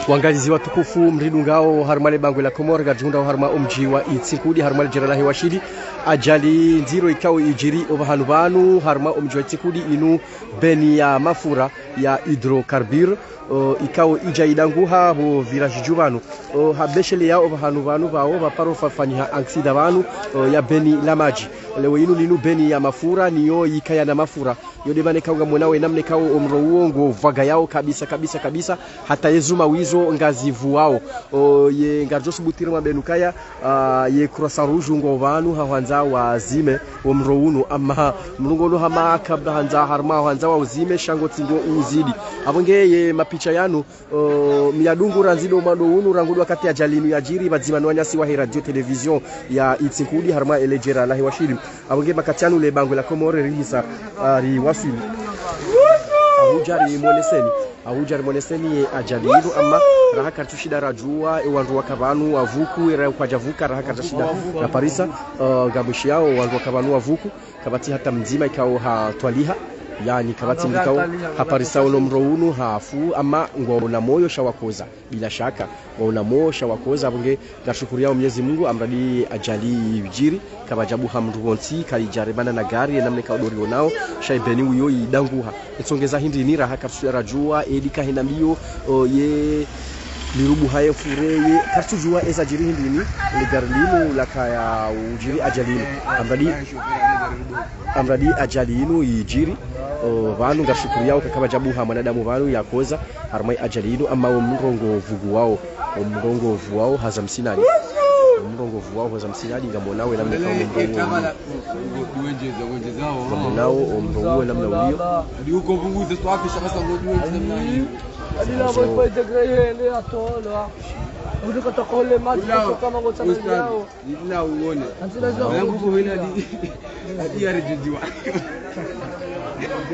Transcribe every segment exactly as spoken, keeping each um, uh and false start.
Wangalizi watukufu, mridungao harumwa le bangwe la Komori, ngaridjihundrao harumwa omdji wa Itsinkudi, harumwa le djera lahe Washili. Ajali ndziro ikao idjiri opvahanu pvanu harumwa omdji wa Itsinkudi, inu beni ya mafura ya hydrocarbure, o, ikao idja idanguha ho village dju pvanu. O, ha beshele yao pvahanu pvanu pvao pvaparo pvafanyiha aksida pvanu, o, ya beni la madji. Leo inu ninu beni ya mafura, niyo ikaya na mafura. Yo de pvanu ikao ngamonao ye namna ikao omro uwo ngo vwagayao kabisa, kabisa, kabisa. Hata ye zuma wizo ngazivuao. O, ye ngaridjo subutiri mwa benu kaya, ah, ye Croissant Rouge ngo pvanu ha hwandza wazime omro unu, ama mlungo unu hama kabla handza harumwa hwandza wauzime, sha ngo tsi ngo uzidi. Apvo nge ye mapicha yanu, o, miyadungu randzi do mwando unu, rangu do wakati ajali inu yadjiri, pvadzima no wananyasi wahe radio télévision ya Itsinkudi, harumwa ele djera lahe Washili. Apvo nge makati yanu le bangwe la Komori rihisa, ah, riwaswili. Ahudja rimoneseni. Ahudja rimoneseni ye ajali inu, ama raha karitsushinda radjua, e wandru waka pvanu wavuku, era kwadjavuka, raha karitsushinda raparisa, eh, ngamwishiyao wandru waka pvanu wavuku, kapvatsi hata mdzima ikao hatwaliha, yaani kapvatsi mdru ikao haparisa ono mro unu hafu, ama ngwaona moyo sha wakoza, bila shaka, ngwaona moyo sha wakoza, apvo nge, ngarishukuriao Mwenyezi Mungu, amradi ajali idjiri, kapvadjabuha mndru wontsi, kaidjaremana na gari, ye namna ikao do rionao, sha ibeni uyo idanguha. Itsongeza hindri ni raha karitsu radjua, edi kahenda mbio, o, ye mirubu haye fure, ye, karitsudjua eza djiri hindri ni, le gari linu lakaya udjiri ajali inu. Amradi, amradi ajali inu idjiri, o, pvanu ngarishukuriao, kapvadjabuha mwanadamu pvanu yakoza, harumwa ye ajali inu, ama omro ngo vuguao, omro ngo vuao haza msinani. Omro ngo vuao haza msinani, ngamonao ye namna ikao omro uwo. Ngamonao omro uwo namna uliyo. Ila uone. Yangu kuhina di, di ya rejeziwa.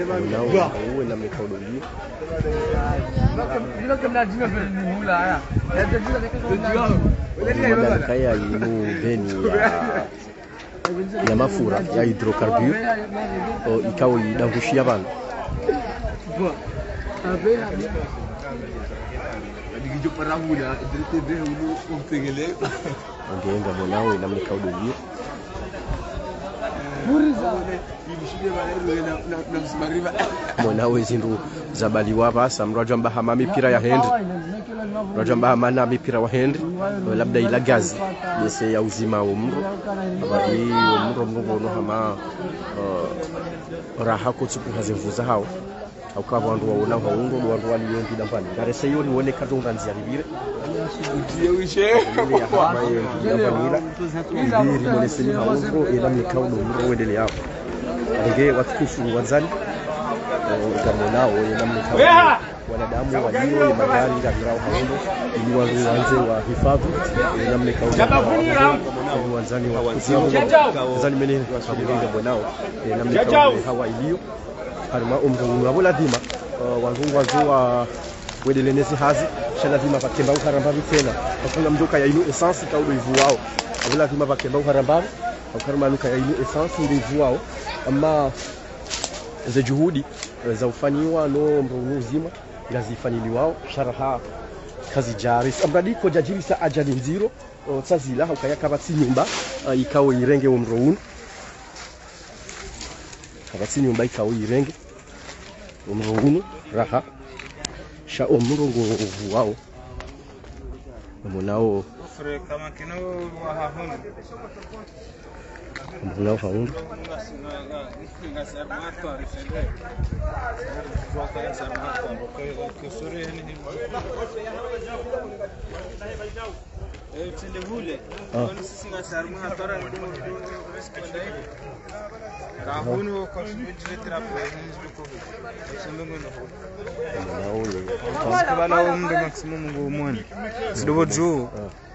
Ngamonao omro uwo namna ikao uliyo. Madalika ya inu beni ya, ya mafura, ya hydrocarbure, o, ikao idangushiya pvanu. Nge ngamonao ye namna ikao uliyo. Monao ye zindru zabaliwa pvasa, mndru adjo amba hama mipira ya hendri. Mndru adjo amba hama na mipira wa hendri. Labda ila gazi. Yese ya uzima omro. Abadi omro mndru ngono hama, eh, raha kotsuku haze mvuza hao. Hauka wandru waona haundo, wandru wali wengi dambani. Ngarese yori wone kato nganzi ya libire. Ile ya hama yengi dambani ila. Ili rimoneseni haundo, ila mikao ndo mro wendele yao. Nge watukufu wandzani. O, ngamonao, ila mikao. Wanadamu walio, ye magari, ngapvirao haundo. Ili wandru wandze wahifadhi. Ila mikao. Ili wandzani watukufu. Wandzani mene, ngamonao. Ila mikao hawa iliyo. Harumwa omro unu apvo ladhima, eh, wandru ngwandzo wa wendelee nezi hazi, sha ladhima pvakemba uharamba pvi tsena. Pvakanga mdjoka ya inu essence ikao ndo ivuao. Apvo ladhima pvakemba uharamba pvi, pvakanga mdjoka ya inu essence ndo ivuao. Ama ze juhudi, eh, za ufanyiwa no omro unu uzima, ngazifanyiliwao, sha raha kazidjarisa. Amradi kodjadjirisa ajali ndziro, o, tsazila, haukaya kapvatsi nyumba, eh, ikao irenge omro unu. Kapvatsi nyumba ikao irenge omro unu, raha. Sha omro ngo vuao. Ngamonao. Ngamonao haundo. Ah. Kahunu kwa shibudjire trapezi mziko. Sumbe ngono. Mwana ule. Sikubala umbe maximum ngo mwana. Sidobo juu.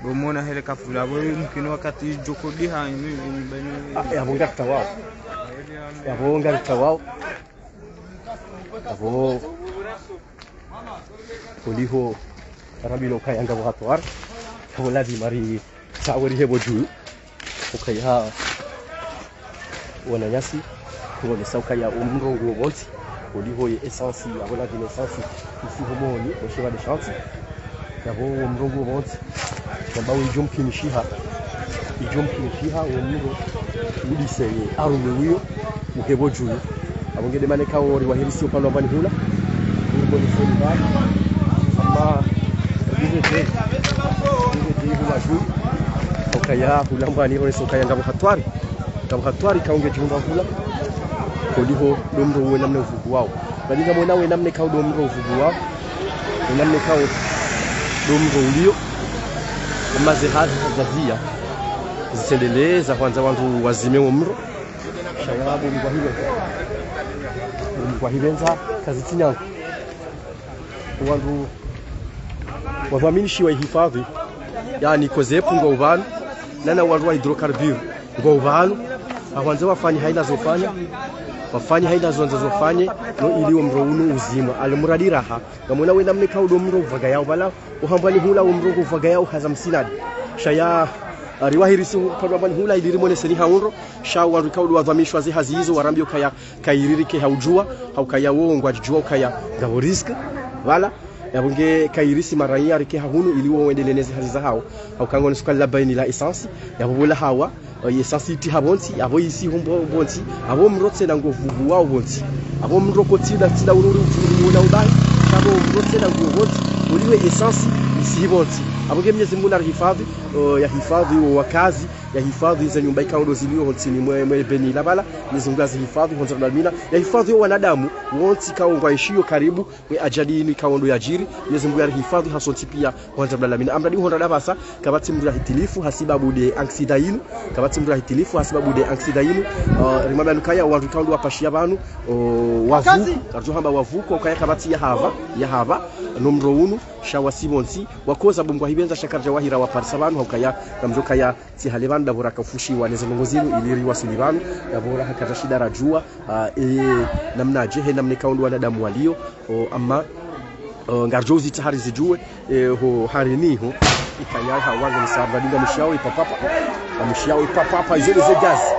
Domona hele kafula, bo mkini wakati joko diha, imi, imi bani. Ah, yapvo ngari tawao. Yapvo ngari tawao. Yapvo kuliho rabilo kaya ngapvo hatwari. Yapvo lazima ri tawari hepvo juu. Ukaya wananyasi, kuonesa ukaya omro nguwo pvontsi, oliho ye essence, yapvo lazima essence isiho moni, oshe pvale shantsi. Yapvo omro nguwo pvontsi. Kwamba idjo mkinishiha, idjo mkinishiha, omro udise ye arume wiyo, uhepvo juu. Yapvo ngede mana ikao riwahirisi upande wa pvani hula. Uribonese ni pvani. Ama, ize je, ize je hula juu. Ukaya hula mbani, ronesa ukaya ngapvo hatwari. Ngapvo hatwari ikao ngedjihundra hula. Koliho domro uwe namna uvuguwao. Badi ngamwona we namna ikao domro uvuguwao. We namna ikao domro uliyo. Ama ze hazi hazaziya. Zitsendelee za hwandza wandru wazime womro. Sha yapvo mkwahipve. Mkwahipve ndza, kazitsi nyangu. Wandru wavaminishiwa ihifadhi, yaani COSEP ngwao pvanu, nana wandru wa hydrocarbures ngwao pvanu, hawandza wafanye haina zofanya, wafanye haina zonza zofanye, no ili omro unu uzimwa. Alimuradi raha, ngamwona we namna ikao domro uvagayao pvala, uhambwani hula omro uvagayao haza msinadi. Sha ya, riwahirisi upande wa pvani hula ili rimoneseni ha undro, sha wandru ikao ndo wavamishwa ze hazi izo, warambiyo ukaya, kayiriri ke ha udjuwa, ha ukaya wo ngwadjidjuwa ukaya ngapvo risque, pvala, yapvo nge kayirisi maraya rike ha hunu ili wo wendelee ne ze hazi zahao, ha uka ngo ni suka la baini la essence, yapvo pvola hawa, eh, essence iti ha pvontsi, yapvo isi ho pvontsi, yapvo mro tsena ngo vuguwao pvontsi, yapvo mro ko tsida, tsida ururi uturi wona ubahi, yapvo mro tsena ngo pvontsi, oliwe essence isi hi pvontsi, yapvo nge Mwenyezi Mungu narihifadhi, eh, yahifadhi wo wakazi, yahifadhi ze nyumba ikao ndo ziliyo hontsini mwe, mwe beni la pvala, Mwenyezi Mungu azihifadhi, hondza dalamina, yahifadhi wo wanadamu, wontsi ikao ngwaishiyo karibu, mwe ajali inu ikao ndo yadjiri, Mwenyezi Mungu yarihifadhi, hasontsi piya, hondza dalamina. Amradi hondra dapvasa, kapvatsi mndru yahitilifu, hasibabu de aksida inu, kapvatsi mndru yahitilifu, hasibabu de aksida inu, uh, rimwambiya ukaya, wandru ikao ndo wapashiya pvanu, uh, wavu, karidjo hamba wavu, ko ukaya kapvatsi yahava, yahava, no mro unu, sha wasi pvontsi, wakoza bo mkwahipve ndza sha karidja wahira waparisa pvanu, ha ukaya, ngamdjo kaya, tsi hale pvanu, ndapvo raka ufushiwa ne ze ndrongo zinu, ili riwasili pvanu, ndapvo raha karidja shinda radjuwa, ah, e, namna je, he namna ikao ndo wanadamu waliyo, o, ama, o, ngaridjo uzitsaha rizidjuwe, e, ho, hari niho, ikaya ha wanga ni samba dinga mshiyawo ipapapa, mshiyawo ipapapa, izo nde ze gazi,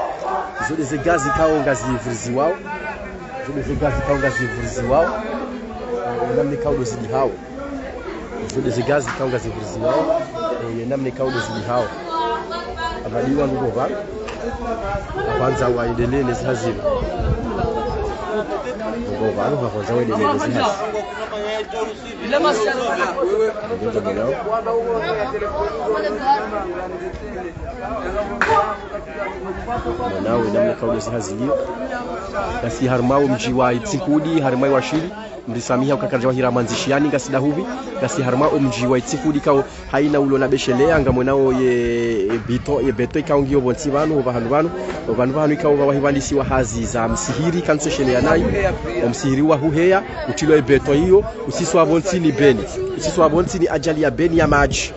izo nde ze gazi ikao ngazivuriziwao, izo nde ze gazi ikao ngazivuriziwao, e, namna ikao ndo zidihao. Izo nde ze gazi ikao ngazivuriziwao, eh, ye namna ikao ndo zidihao. Amradi wandru ngo pvanu, hawandza waendelee ne ze hazi. Ngo pvanu, hawandza waendelee ne ze hazi. Ndio ndio. Mwana we namna ikao ndo ze hazi liyo. Ngasi harumwa wo mdji wa Itsinkudi, harumwa wa Shili. Mrisamiha uka karidja wahira mwandzishi yani ngasi dahupvi, ngasi harumwa omdji wa Itsinkudi ikao haina ulo na beshelea, ngamwonao ye beto, ye beto ikao ngiyo pvontsi pvanu, opvahanu pvanu, opvahanu pvanu ikao pvwa wahipvandisiwa hazi za msihiri, kantsu shelea nayi, omsihiri wa huheya, utrilwa ye beto iyo, usiswa pvontsi ni beni, usiswa pvontsi ni ajali ya beni ya madji,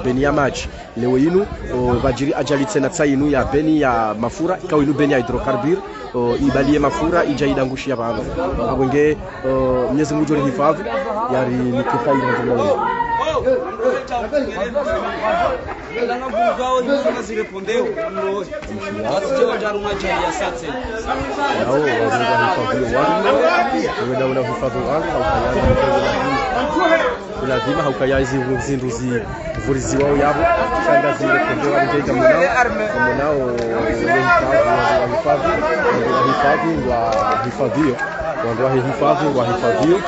beni ya madji. Leo inu, o, pvadjiri ajali tsena tsa inu ya beni ya mafura, ikao inu beni ya hydrocarbure, o, ibali ye mafura, idja idangushiya pvanu. Apvo nge, o, Mwenyezi Mungu ngudjo rihifadhi, yarinikisa inu. Nao, wahifadhi wanu, wahifadhi wanu, lazima ha ukaya izi zindru zivuriziwao yapvo, sha ngazirekondewa nge ngamwonao, ngamwonao, wahifadhi, wahifadhi, wahifadhi, wahifadhiyo, wandru wahifadhi, wahifadhiyo,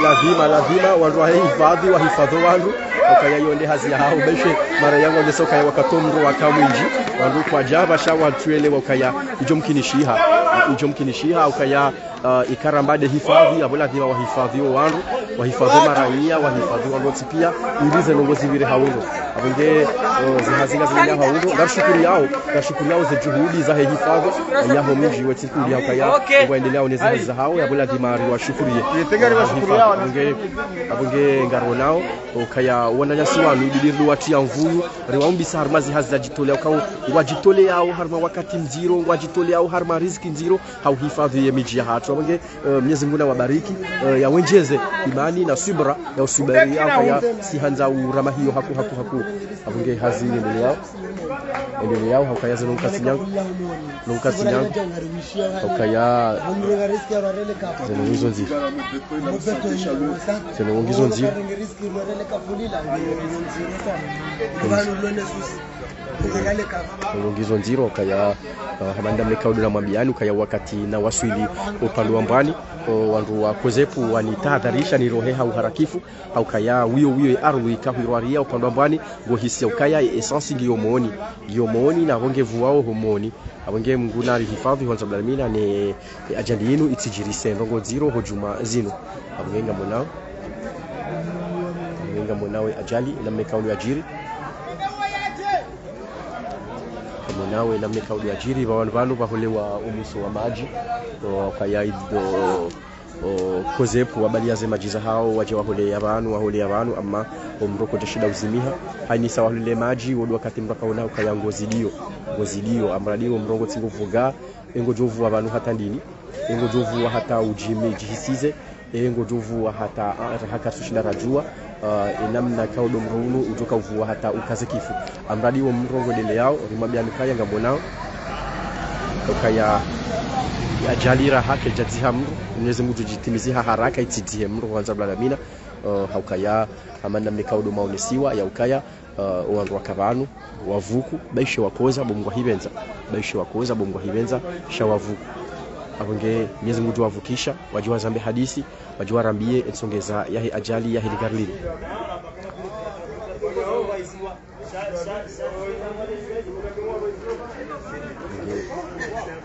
lazima, lazima, lazima, wandru wahifadhi, wahifadhi wandru, ukaya iyo nde hazi yahao, beshe, mara yangu wandesa ukaya wakati omndro waka mwindji, wandru kwadjapva sha watsuelewa ukaya, idjo mkinishiha, idjo mkinishiha, ukaya, ah, ikaramba nde hifadhi, apvo lazima wahifadhi owandru, wahifadhi omaraiya, wahifadhi wandru wontsi piya, ili ze ndrongo zipvire ha undro. Apvo nge, eh, zihazi ngazina haundro, ngarishukuriyawo, ngarishukuriyawo ze juhudi zahe hifadhwi yaho mdji wa Tsinkhuli, hauka ya ngwaendeleyawo ne zihazi zahawo, yapvo ladhima riwashukuriye. Apvo nge, apvo nge ngaronawo, ukaya wananyasi wanu, ibidi riwatiya nvuu, riwaumbisa harumwa zihazi za jitolea, ukao ngwajitoleyawo harumwa wakati mdziro, ngwajitoleyawo harumwa riziki ndziro, ha uhifadhwi ye midji yahatru. Apvo nge, eh, Mwenyezi Mungu nawabariki, eh, yawendjeze imani na subra, ya usubiri, hauka ya sihandza urama hiyo haku, haku, haku. Apvo nge hazi yendeleyao, yendeleyao, hauka ya zeno nkasi nyangu, no nkasi nyangu, hauka ya zeno ngizo ndziro. Zeno ngizo ndziro. Zeno ngizo ndziro, hauka ya, eh, hama namna kaudu namwambiyani, ukaya wakati nawaswili upande wa Mbwani, o wandru wa Kozepu wanitahadharisha nirohe ha uharakifu, hauka ya wiyo wiyo ye ardhwi ikao hwirwariya upande wa Mbwani, ngohisi ukaya ye essence ngiyo mooni, ngiyo mooni, na apvo nge pvuwao ho mooni. Apvo nge Mungu narihifadhwi, hwandza blamina ne, e ajali inu itsidjirise ndrongo ndziro ho djumwa zinu. Apvo nge ngamonao, apvo nge ngamonao ye ajali namna kaudu yadjiri. Ngamonao namna kaudu yadjiri, pvwa wanu pvanu pvaholewa umwiso wa madji, o, ukaya ido, o, Kozepu wabaliya ze madji zahawo, wadje waholeya pvanu, waholeya pvanu, amma omro kodjashinda uzimiha. Hayinisa waholele madji, wodu wakati mro akaona ukaya ngozi ndiyo, ngozi ndiyo, amradi omro ngotsi ngovuga, engodjopvuwa pvanu hata ndini, engodjopvuwa hata udjimi, djihisize, engodjopvuwa hata, ah, haka tsushinda radjuwa, ah, enamna kaudo mro unu udjoka upvuwa hata ukaze kifu. Amradi wo mro ngwendeleyao, rimwambiyani ukaya ngamonao, ukaya ye ajali raha kaidjadziha mro, Mwenyezi Mungu udjitimiziha haraka itsidzihe mro, hwandza blamina, eh, hauka ya, hama namna kaudo maonesiwa, ya ukaya, eh, owandru waka pvanu, wavuku, baishe wakoza, bo Mungu ahipvendza, baishe wakoza, bo Mungu ahipvendza, sha wavuku. Apvo nge Mwenyezi Mungu udjowavukisha, wadje wazambe hadisi, wadje warambiye entsongeza yahe ajali yahe ligari linu.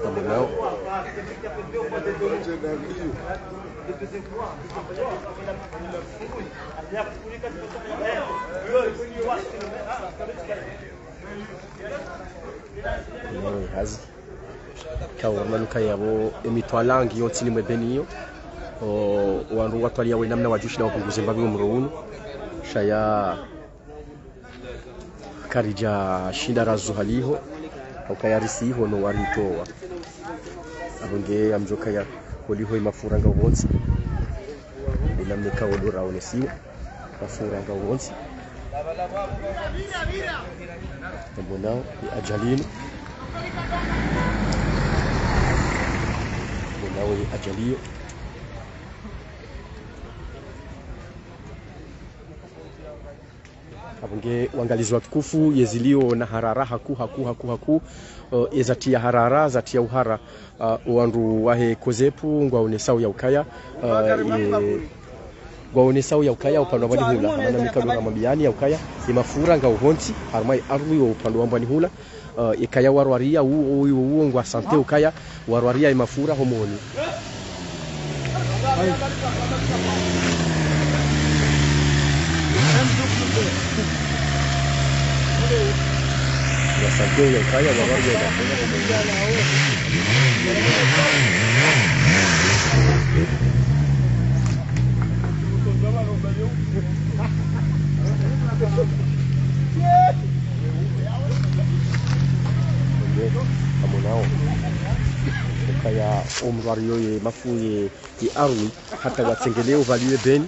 Ngamonao. Ngamonao ye hazi. Kawo manuka yapvo emitwala ngiyo ntsini mwe beni iyo. O, wandru watwaliya we namna wadjushinda wapunguze mbapvi wo mro unu. Sha ya karidjashinda razuha liho, ukaya risi iho no waritowa. Apvo nge amdjo kaya holiho emafura ngawo pvontsi. Enamna kaudo raonesiwa. Mafura ngawo pvontsi. Ngamonao ye ajali inu. Ngamonao ye ajali iyo. Apvo nge wangalizi watukufu, ye zilio na harara haku, haku, haku, haku. Eh, ye zatriya harara, zatriya uhara. Ah, owandru wahe Kozepu ngwaonesao ya ukaya, ah, ye, ngwaonesao ya ukaya upande wa Mbwani hula, hama namna kaudo ramwambiyani ya ukaya, emafura ngawo pvontsi, harumwa ye ardhwi wo upande wa Mbwani hula, ah, ekaya warwariya uwo, uwo, uwo ngwa sante ukaya warwariya emafura ho mooni. Ngwa sante ya ukaya warwariya emafura ho mooni. Ngamonao ukaya omrwariyo ye mafu ye, ye arwi, hata watsengeleo pvaliwe beni,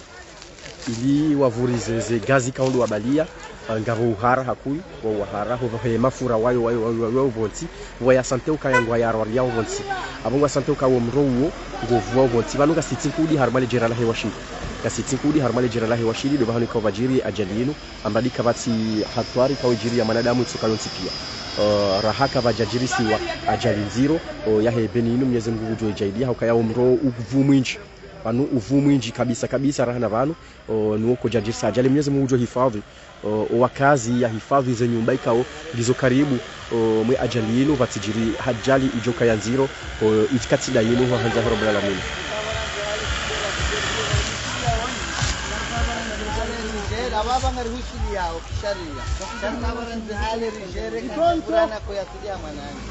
ili wavurize ze gazi kaundo wabaliya, ah, ngapvo uhara hakuyu, wa uhara, ho pvahe mafura wayo, wayo, wayo, wayo, wayo pvontsi, waya sante ukaya ngwayarwariya wo pvontsi. Apvo ngwa sante ukaya wo mro uwo, ngovuwa wo pvontsi. Pvanu ngasi Tsinkudi harumwa le jera lahe Washili. Ngasi Tsinkudi harumwa le jera lahe Washili, ndo pvahanu ikao pvajiri ajali inu, amradi kapvatsi hatwari ikao ijiri ya mwanadamu itsoka yontsi piya. Eh, raha kapvajajirisiwa ajali ndziro, oh, yahe beni inu Mwenyezi Mungu ngudjo ijaidiya, ha ukaya wo mro uvu mwindji. Pvanu uvu mwindji kabisa kabisa raha na pvanu, o, nuwo kojajirisa ajali. Mwenyezi Mungu ngudjo hifadhwi, o, o wakazi ya hifadhwi ze nyumba ikao ngizo karibu, o, mwe ajali inu, pvatsi jiri ajali idjo kaya ndziro, o, itsi katsi nda inu, ho handza ho Rabbul Alamin. Aba ngari hushiliyao kisharia. Sha kabara ndzihale rijere kandzi furana ko yasiliya mwananya.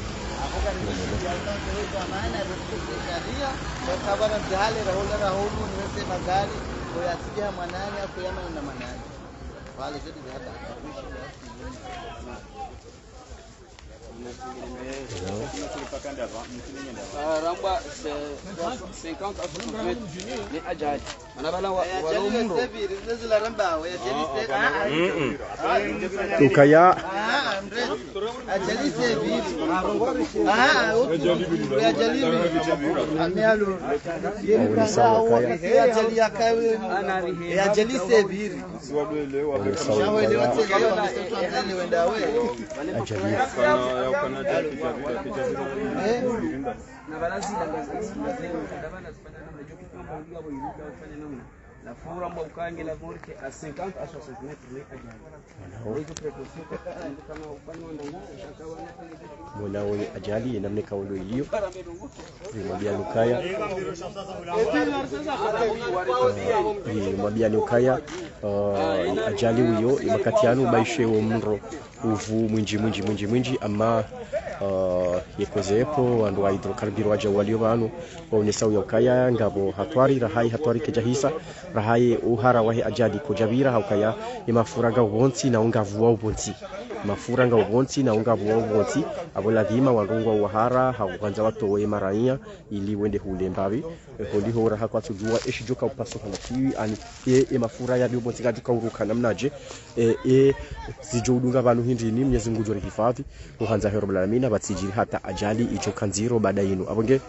Abo ngari hushiliyao kandzi wezo amana respecte sharia. Sha kabara ndzihale rahula rahulu niwese magari ko yasiliya mwananya ko yamana na mwananya. Wale zedi zihata. Ah, ramba, c'est cinquante à soixante mètres. Ni ajali. Mana bala wa, wala umro. Ukaya. Ajali. Na bala zila ngazi, ngazi, ngazi, na bala zifanya namna, juu kitu amba uliwa bo iruka ufanya namna. La fura amba ukange la morte à cinquante à soixante mètres, ni ajali. Hizo précaution kwa mtu kama upande wa ndongo, shaka wana. Mwana we ajali, namna kauli iliyo. Rimwambia nukaya. Rimwambia nukaya. Ah, ajali uyo, imakati yanu, baishe wo mro. Uvu mwindji, mwindji, mwindji, mwindji, ama, ah, yekoze epvo, wandru wa hydrocarbures wadja waliyo pvanu, waonesa uya ukaya, ngapvo hatwari, raha ye hatwari kayidjahisa, raha ye uhara wahe ajali kaudjapvira, ha ukaya, ye mafura ngapvo pvontsi, na ungapvo wapvo pvontsi. Mafura ngapvo pvontsi, na ungapvo wapvo pvontsi, apvo ladhima wandru ngwao wahara, ha uhandza watowe maraya, ili wende hule mbapvi. Eh, holiho raha kwatsudjuwa, eshi djoka upaso hana kiwi, ani, e, e mafura ya biyo pvontsi kadjoka uruka namnadje, e, e, zidjo udunga pvanu hindrini, Mwenyezi Mungu djo rihifadhi, uhandza he Rabbul Alamina, pvatsidjiri hata ajali idjoka ndziro baada yinu. Apvo nge,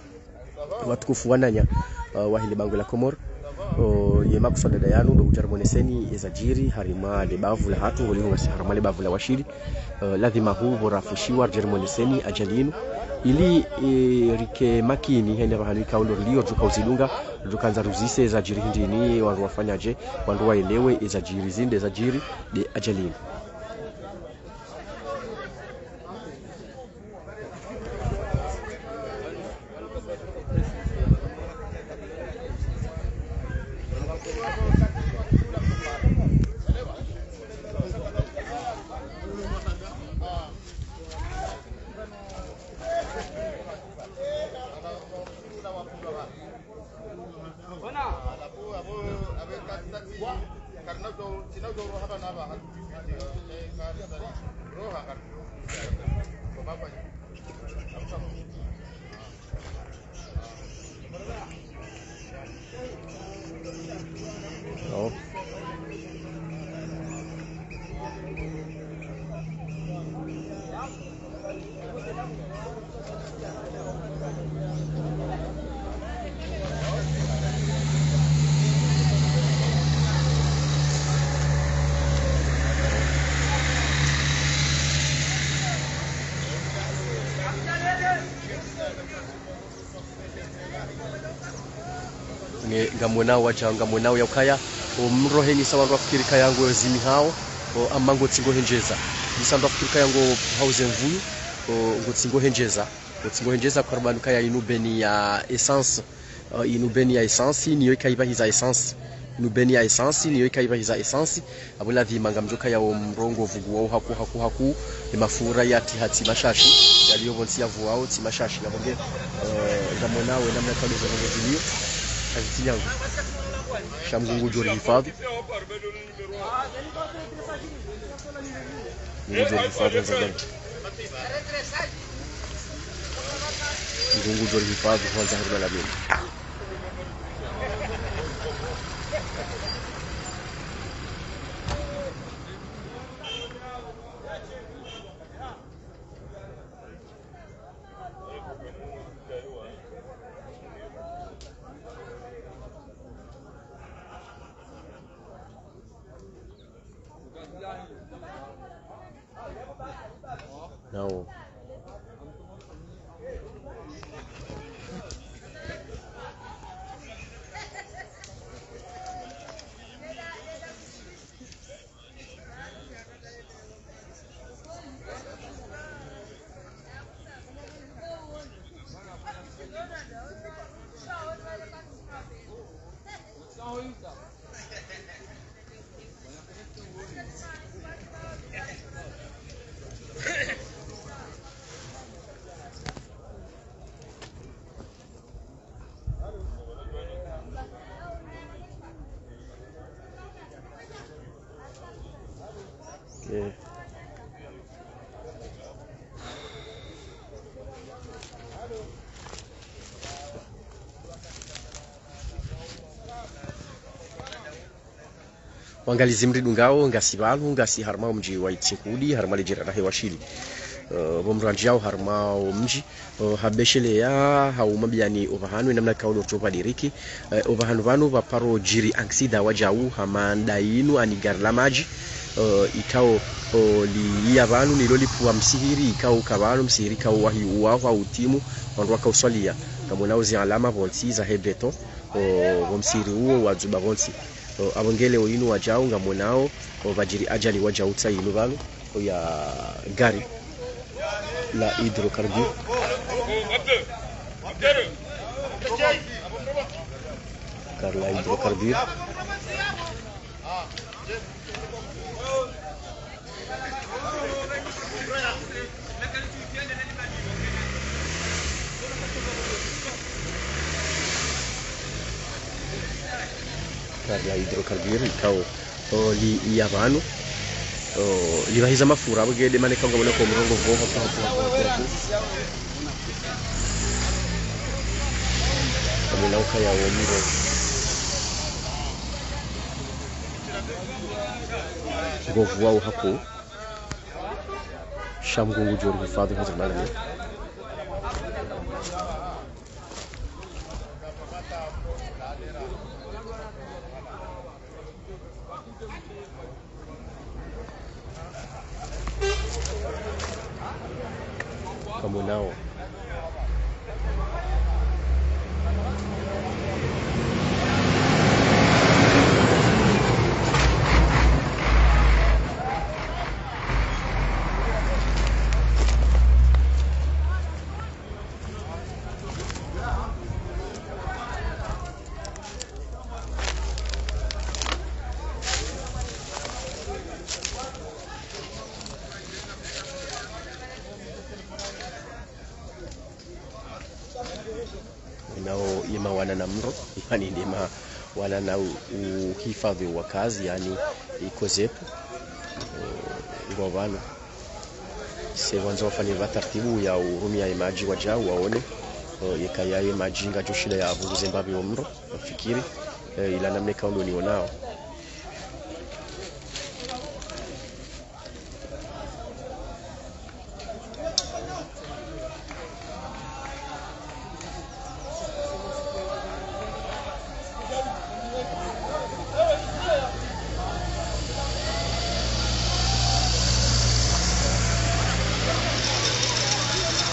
watukufu wananya, uh, wahe le bangwe la Komori, o, ye makuswada yanu, ndo udja rimoneseni, ezadjiri, harimwa le bavu la hatru, holiho ngasi harimwa le bavu la washili, Eh, ladhima hu pvo rafushiwa ridje rimoneseni ajali inu. Ili, eh, rike makini, hende pvahanu ikao ndo rilio, djoka uzidunga, djoka handza ruzise zadjiri hindrini, wandru wafanyadje, wandru waelewe, ezadjiri zinde zadjiri, nde ajali inu. Nge, ngamwonao wadja, ngamwonao ya ukaya, o mro heni sa wandru wafikiri kaya ngo zimi hao, o, ama ngotsi ngohendjeza. Heni sa wandru wafikiri kaya ngo hauze mvuyu, o, ngotsi ngohendjeza. Ngotsi ngohendjeza kwa sababu kaya inu beni ya essence. O, inu beni ya essence, niyo ikaipvahiza essence. Inu beni ya essence, niyo ikaipvahiza essence. Apvo ladhima ngamdjoka ya o mro ngo vuguwao haku, haku, haku, e mafura yatiha tsi mashashi, yaliyo pvontsi yavuwao tsi mashashi, yapvo nge, eh, ngamwonao namna kado za ngo ziliyo, kazitsi nyangu. Sha Mngu ngudjo rihifadhi. Mngu ngudjo rihifadhi, Mngu ngudjo rihifadhi, hwandza harumwa lamini. Nawo. Wangalizi mridungao, ngasi pvanu, ngasi harumwa omdji wa Itsinkudi, harumwa ledjera lahe Washili. Eh, pvo mrandjiyao harumwa omdji, eh, habesheleya, haumwambiyani opvahanu, enamna ikao ndo rutso pvadiriki. Eh, opvahanu pvanu pvaparo djiri aksida wajau, hama nda inu, ani gari la madji. Eh, ikao, oh, liya pvanu, nilo lipvuwa msihiri, ikao uka pvanu, msihiri ikao wahi uwaho, utimu, wandru waka uswaliya. Ngamwonao zi alama pvontsi, zahe beton, oh, pvo msihiri uwo, wadzuba pvontsi. Oh, apvo nge leo inu wajau, ngamwonao, oh, pvadjiri ajali wajau tsa inu pvanu, oh, ya gari la hydrocarbure. Gari la hydrocarbure. Gari la hydrocarbure ikao, oh, li, liya pvanu. Oh, libahiza mafura, apvo nge nde mana ikao ngamwonao omrongo pvo, pvo, pvo, pvo, pvo. Ngamwonao ukaya omro. Ngovuwao hako. Sha Mngu ngudjo rihifadhwi hazimana. Ngamwonao. Nao yema wana na mro, yani ndema wana na u-, uhifadhwi wakazi, yani i COSEP, eh, ngo pvanu. Se wandzo wafanye pva taratibu ya urumia ye madji wajau waone, eh, yeka yaye madji ngayoshinda yapvunguze mbapvi omro, wafikiri, eh, ila namna ikao ndo nionao.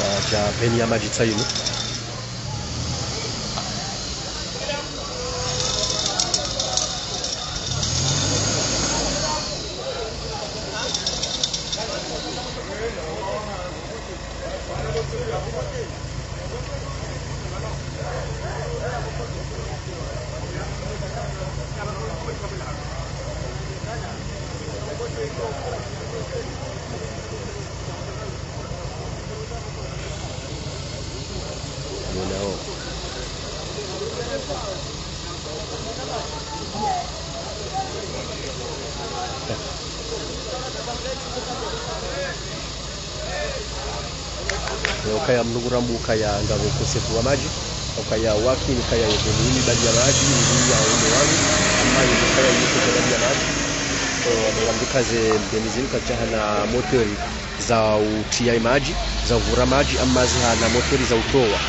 Ah, ja peni ya madji tsa inu. Ngamwonao. Ukaya mlungu rambu ukaya ngapvo ukosefu wa madji, ukaya wakini ukaya yedeni ini bali ya madji, ini ya ume wangu, ama ini ukaya ini kwa bali ya madji. Eh, mlungu rambu uka ze mbeni zinu kazidjahana motori za utriya ye madji, za uvura madji, ama zihana motori za utowa.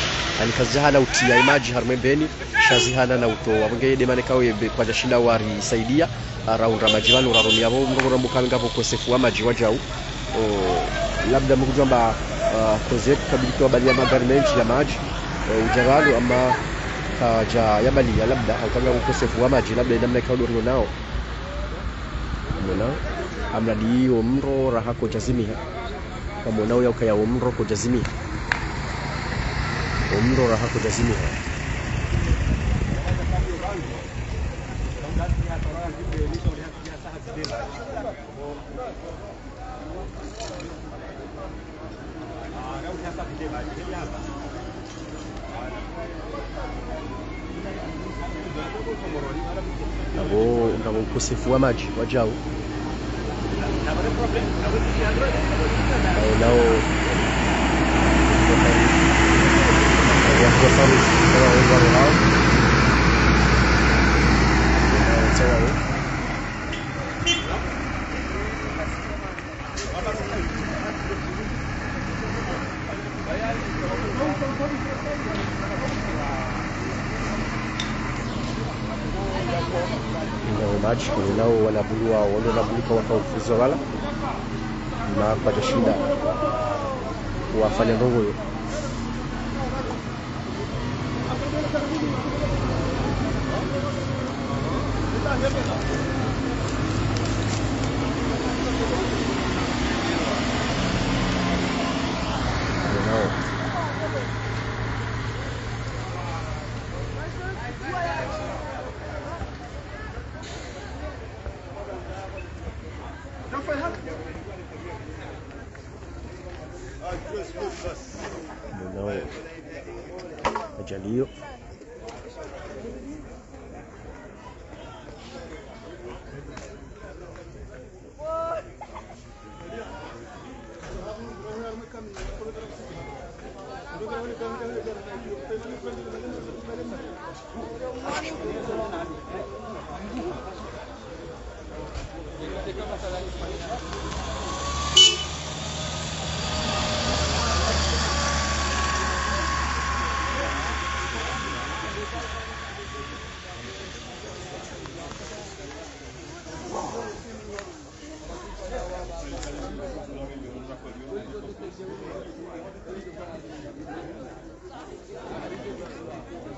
Ani kazidjahana utriya ye madji harumwa ye mbeni, sha zihana na utowa. Apvo nge nde mana ikao yebe kwadjashinda warisaidia, ah, raundra madji pvanu, rarumia pvo, mlungu rambu uka ngapvo ukosefu wa madji wajau. Oh, labda mkudjwamba, ah, COSEP kabili towa bali ya magari mendji ya madji, eh, udja pvanu, ama kadja ya bali ya labda, hauka ngapvo ukosefu wa madji, labda ye namna ikao ndo rionao. Ngamwonao, amradi omro raha kodjazimiha. Ngamwonao ya ukaya omro kodjazimiha. Omro raha kodjazimiha. Ngapvo, ngapvo ukosefu wa madji wajau. Nao, nao. Ngapvo ukosefu wa madji wajau. Madji, kuna nao wanabulu wao, wale wanabulu ka waka ufuzwa wala. Ma kwadjashinda wafanya ndrongoo yo. Mwanao ajali iyo.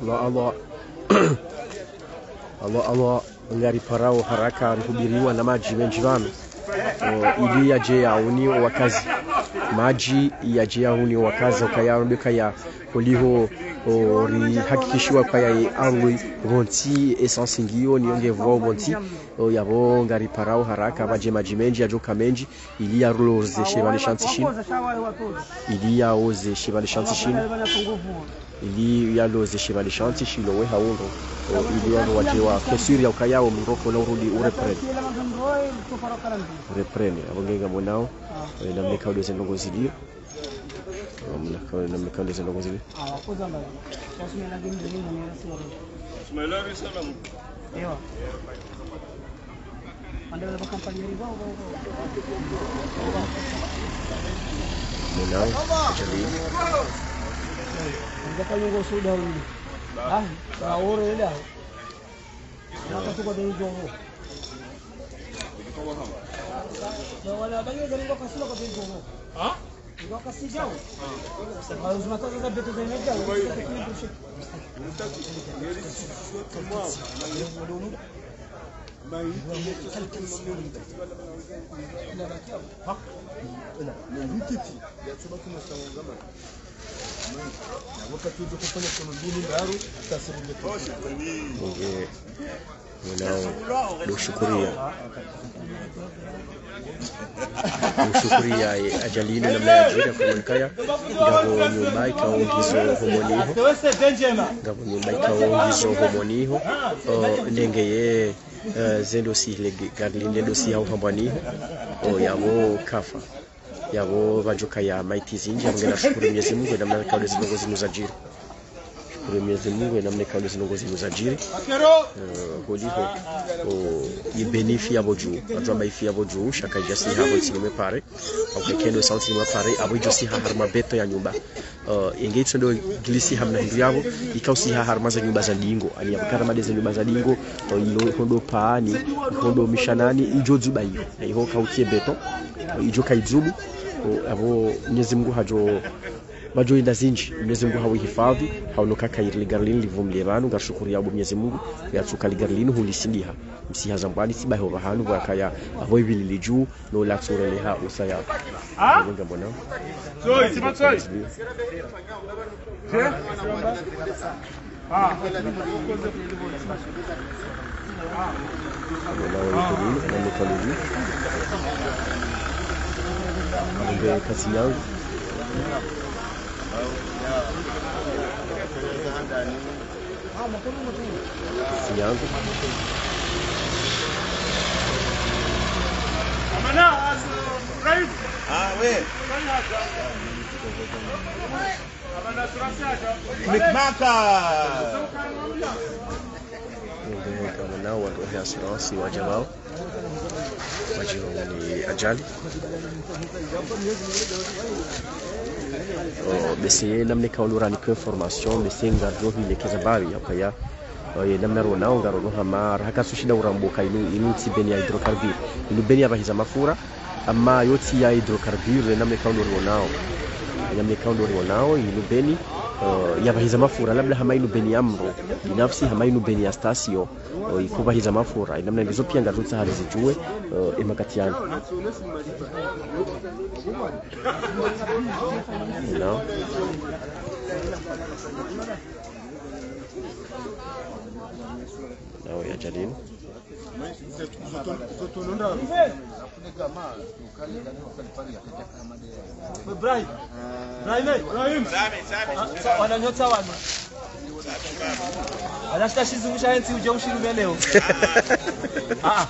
Allah, Allah. Allah, Allah. Ngariparao haraka rihubiriwa na madji mendji pvanu. O, ili yadje yauni o wakazi. Madji yadje yauni o wakazi, ukaya ndo kaya holiho, o, rihakikishiwa kaya ye arwi pvontsi, essence ngiyo, niyo nge pvwao pvontsi. O, yapvo ngariparao haraka, pvadje madji mendji, yadjoka mendji, ili yalozeshe pvale shantsi shinu. Ili yalozeshe pvale shantsi shinu. Ili yalozeshe pvale shantsi shinu we haundro. O, ili wanu wadje wa kesiri ya ukaya o mroko na urudi ureprene. Ureprene, apvo nge ngamwonao. E, namna ikao ndo ze ndrongoo zilio. Namna ikao, namna ikao ndo ze ndrongoo zilio. Mwanao ajali. Nge, mwanao, ndo shukuriya. Ndo shukuriya, e, ajali inu namna yadjiri, ya kumonikaya. Ngapvo nyumba ikao ngizo homoni iho. Ngapvo nyumba ikao ngizo homoni iho. O, nengeye, e, zendo si le g-, gari linu lendo si hau hambwani iho. O, yapvo kafa. Yapvo pvadjokaya maiti zindji, yapvo ngena shukuru Mwenyezi Mungu, namna ikao ndo ze ndrongoo zinu zadjiri. Shukuru Mwenyezi Mungu, namna ikao ndo ze ndrongoo zinu zadjiri. E, holiho, o, ibeni ifi yapvo dju, wadjwamba ifi yapvo dju, sha kaidja siha ho ntsi nimwe pare, au kakendo sa ntsi nimwe pare, apvo idjo siha harumwa beto ya nyumba. E, inge itsondo glisi hamna hindru yapvo, ikao siha harumwa ze nyumba za dingo, ani yapvo karama nde ze nyumba za dingo, e, ilo hondo paani, hondo mishanani, idjo dzuba iyo, na iho kautsi ye beto, e, idjo kaidzubu, o, apvo Mwenyezi Mungu hadjo, pvadjo inda zindji, Mwenyezi Mungu hawihifadhi, haunoka kairi ligari linu livumiliye pvanu, ngarishukuriya apvo Mwenyezi Mungu, yatsuka ligari linu hulisindiha, msiha zambwani, sibaho pvahanu, pvwakaya, apvo ipvili lidju, no latsureleha usaya. Ah? Ngamwonao. Nge kasi yangu. Kasi yangu. Ah, we. Mikmaka. Nge, ngamwonao wandru wahe assurance wadja pvao. Wadjiwa ni ajali. O, bese namna ikao ndo rani ke information, bese ngaridjo hilekeza mbapvi, yapvo ya. Ye namna rionao, ngarono hama, raha karitsushinda urambuha inu, inu tsi beni ya hydrocarbure. Inu beni ya pvahiza mafura, ama yo tsi ya hydrocarbure, ye namna ikao ndo rionao. Ye namna ikao ndo rionao, inu beni, eh, ya pvahiza mafura, labda hama inu beni ya mdru binafsi, hama inu beni ya station, eh, iko pvahiza mafura. Ye namna ndizo pia ngaritsaha rizijue, eh, ye makati yanu. No. Nawe ya Jalil. Ibrahim. Ibrahim, eh? Ibrahim. Sa-, wananyotsa wanu. Wanashita shizungu sha entsi uje ushirume leo. Ah.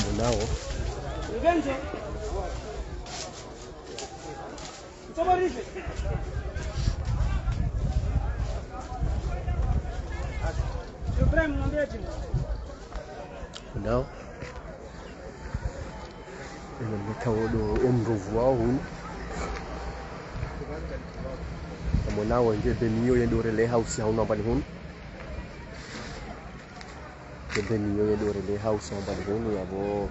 Mwanao. Mwanao. Ene meka wodo omrovu wao hunu. Amwona wenge beni iyo yendo releha usi hunu ambani hunu. Ye beni iyo yendo releha usi hunu ambani hunu, yapvo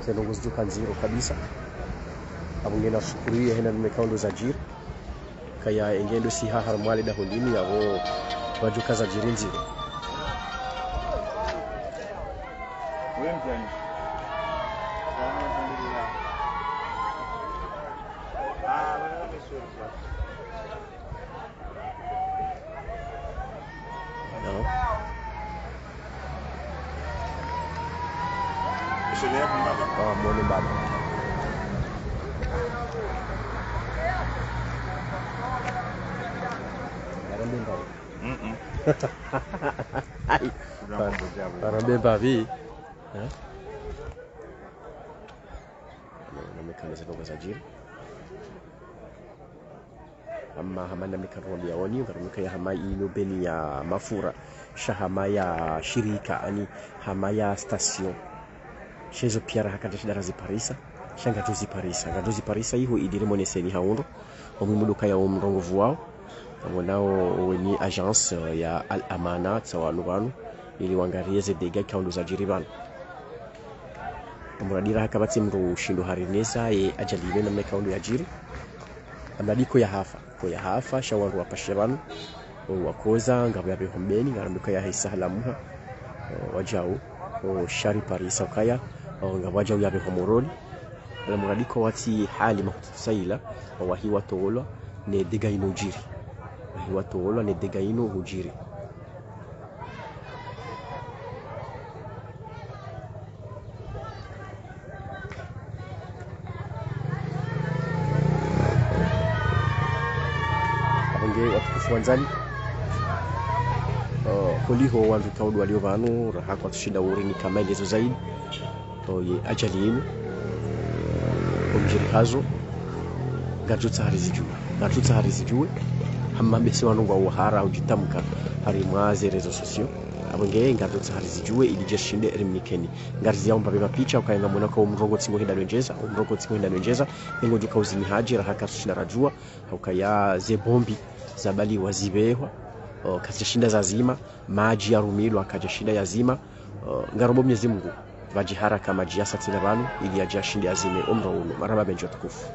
ze ndrongoo zidjoka ndziro kabisa. Apvo ngena shukuriye hena meka wondo zajiri. Kaya engendo siha harumwa le daho linu yapvo pvadjoka zajiri ndziro. No. Ah, mwone baba. Arambe mbavi. Mm-mm. Ai. Arambe mbavi. Eh? No, no, meka ndeze ndrongoo zajiri. Ama hama namna ikao ndo rambia wanu, ngarumika ya hama inu beni ya mafura, sha hama ya shirika, ani hama ya station. Sha izo pia raha karitsushinda raziparisa, sha ngadjoziparisa, ngadjoziparisa iho ili rimoneseni ha undro, omwimuduka ya omrongovu wao, amwonao weni agence ya Al Amana, tsi wanu pvanu, ili wangariye ze dégâts ikao ndo zajiri pvanu. Muradi raha kapvatsi mdru ushindo harinesa ye ajali inu namna ikao ndo yajiri. Amradi ko yahafa, ko yahafa, sha wandru wapashe pvanu, o wakoza, ngapvo yapveho mbeni, ngarambio ka yahisa halamuha, o wajau, o shari parisa ukaya, o ngapvo wajau yapveho Moroni. Ala muradi ko watsi hali mahututu saila, o wahi watolwa, ne dégâts inu ujiri. Wahi watolwa, ne dégâts inu ujiri. Apvo nge watukufu wandzani. Oh, holiho wandru ikao ndo walio pvanu, raha karitsushinda urinika maelezo zaidi. Oh, ye ajali inu. Omjiri hazo. Ngaritsutsaha rizijue. Ngaritsutsaha rizijue. Hama bese wanu ngwao wahara ujitamka harimwa ze réseaux sociaux. Apvo nge ngaritsutsaha rizijue ili ridjashinde rimnikeni. Ngariziyao mbapve mapicha, ukaya ngamwona ka omrongo tsi ngo hwenda no ndjeza, omrongo tsi ngo hwenda no ndjeza, engo djuka uzimi hadji, raha karitsushinda rajua, ukaya ze bombi zabaliwa zipvehwa, o, kazidjashinda zazima, madji yarumilwa, kazidjashinda yazima, o, ngarombo Mwenyezi Mungu, pvadje haraka madji yasa tsena pvanu, ili yadje yashinde yazime omrongo unu, marahaba mendji watukufu.